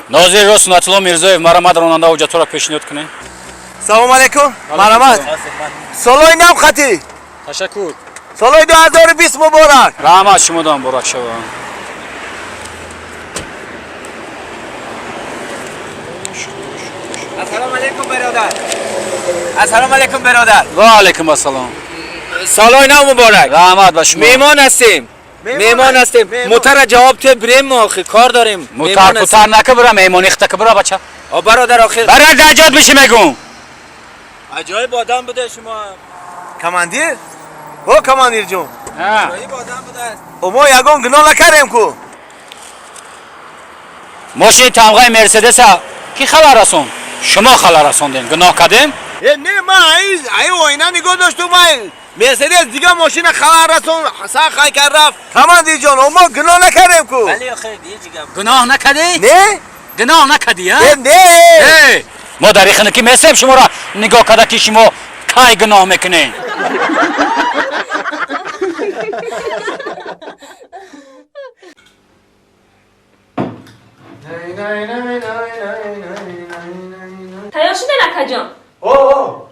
Нозир ро Сунатулло Мирзоев, марамат ронанда ҳуҷҷатҳоро пешниҳод кунед. Салом алейкум, марҳамат. Солои нав хати. Ташаккур. Солои 2020 муборак. Раҳмат, шумодам муборак шавад. Ассалому алейкум, бародар. Ассалому алейкум, бародар. Ва алейкум ассалом. Солои нав муборак. Раҳмат ба шумо. Меҳмон ҳастем. Меҳмон ҳастем. Мутара ҷавоб те бирем мо охи кор дорем. Мутар путар нака бира меҳмонӣ хта бира бача. О бародар охир. Бара даҷот биши мегум. Аҷоиб одам буде шумо. Командир? О командир ҷон. Аҷоиб одам будааст. О мо ягон гуноҳ накардем ку. Мошини тамғаи Мерседеса ки хабар расон? Шумо хабар расондем. Гуноҳ кардем? Э не ма ай оина нигоҳ доштум ай Мерседес дига мошина хабар расон сан хай кар рафт. Командир ҷон, о мо гуноҳ накардем ку. Бале охир ҳеҷ гап. Гуноҳ накардӣ? Не? Гуноҳ накардӣ, а? Э не. Э, мо дар ихина ки месем шуморо нигоҳ карда ки шумо кай гуноҳ мекунед. Тайёр шуден, акаҷон? О, о.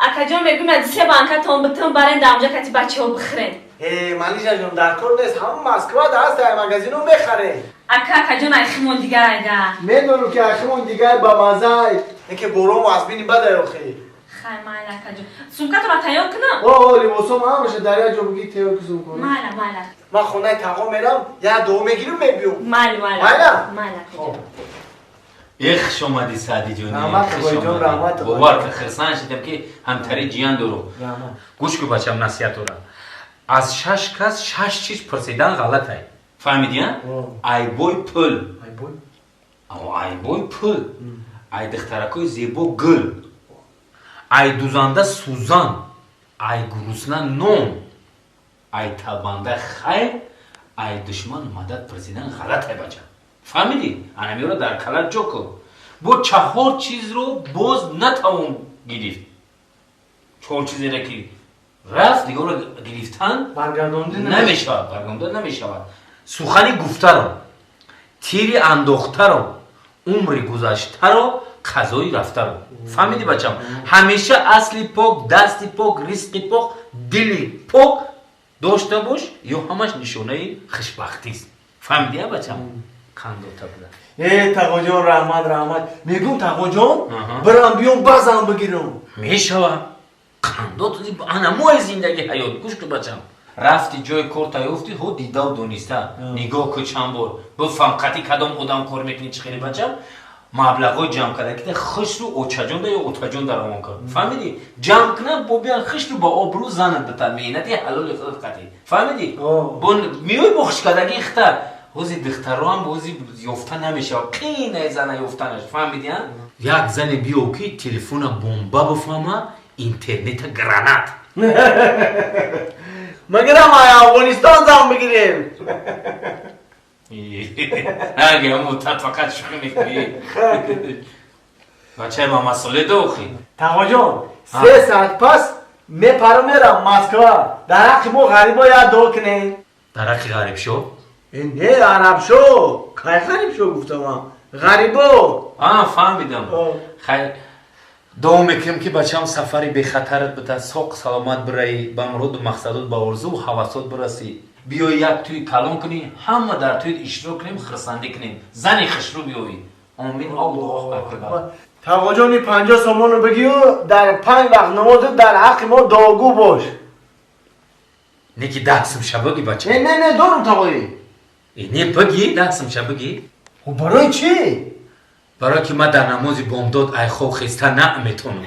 Акаҷон, мегӯм я се банкатон битун барен дамҷа кати бачаҳо бихӯрен. Э, Малиша ҷон, дар кор нест, ҳама Москва даст ай магазино мехарем. Ака, акаҷон, айхимон дигар айда. Медонам ки айхимон дигар ба мазай. Неке борому аз бини бадай охи. Хай, майла, акаҷон. Сумкатонро тайёр кунам? О, о, либосом ҳамаша дар як ҷо буги тайёр ки сумка. Майла, майла. Ман хонаи тағо мерам, як дуо мегирам мебиём. Майла, майла. Майла? Майла, акаҷон. Э хуш омадӣ, Саъдиҷони. Раҳмат, Ағоиҷон, раҳмат. Бовар ки хирсан шидам ки ҳамтари ҷиян дору. Раҳмат. Гӯш ку бачам насиҳатора. Аз шаш кас шаш чиз пурсидан ғалатай. Фаҳмидӣ, а? Айбой пул. Айбой? Айбой пул. Ай духтаракои зебо гул. Ай дузанда сӯзан. Ай гурусна нон. Ай талбанда хайр. Ай душман мадад пурсидан ғалатай бачам. Фаҳмидӣ? Анамиро дар калат ҷо кун. Бо чаҳор чизро боз натавон гирифт. Чор чизеро ки рафт, дигарро гирифтан намешавад, баргардонда намешавад. Сухани гуфтаро, тири андохтаро, умри гузаштаро, қазои рафтаро. Фаҳмидӣ бачам? Ҳамеша асли пок, дасти пок, ризқи пок, дили пок дошта бош, ё ҳамаш нишонаи хушбахтист. Фаҳмидӣ, а бачам? Қандота буда. Э, тағоҷон, раҳмат, раҳмат. Мегӯм, тағоҷон, бирам биём базам бигирам. Мешава. Қандот ана мои зиндаги ҳаёт. Гӯш ку бачам. Рафти ҷои кор таёфти, ҳо дидав дониста. Нигоҳ ку чанд бор. Бифаҳм қати кадом одам кор мекунӣ чӣ хеле бачам. Маблағҳои ҷамъ кардагита хушру очаҷонда ё отаҷон равон кун. Фаҳмидӣ? Ҷамъ кунад, бо биён хушру ба обрӯ занат бита меҳнати ҳалоли худат қатӣ. Фаҳмидӣ? Бо миёй бо хушкардагии хита. Ҳози духтароам ҳози ёфта намешавад. Қинаи зана ёфтанаш. Фаҳмидӣ, а? Як зане биё ки телефона бомба бифаҳма, интернета гранат. Магарам ай Афғонистон зан бигирем. Аге, муддат фақат шӯхӣ мекунӣ. Бачаи Мамадсоле дохи. Тағоҷон, 3 соат пас мепарам мерам Москва. Дар ҳаққи мо ғарибо як дуо кунем. Дар ҳаққи ғарибшо? Не, арабшо. Кай ғарибшо гуфтам? Ғарибо. А, фаҳмидам. Хайр, дуо мекунем ки бачаам сафари бехатарат бита, соқ саломат бираӣ, ба муроду мақсадот, ба орзуву ҳавасот бирасӣ. Биёй як тӯи калон кунӣ, ҳама дар тӯи иштирок кунем, хирсандӣ кунем. Зани хушрӯ биёӣ. Омин, Аллоҳу акбар. Тағоҷони 50 сомону бигию дар 5 вақт намозу дар ҳаққи мо дуогӯ бош. Не ки 10 сумша бигӣ бача. Не, не, не, дорум тағоӣ. Не бигӣ, 10 сумша бигӣ. Барои чӣ? Барои ки ман дар намози бомдод ай хоб хеста наметонам.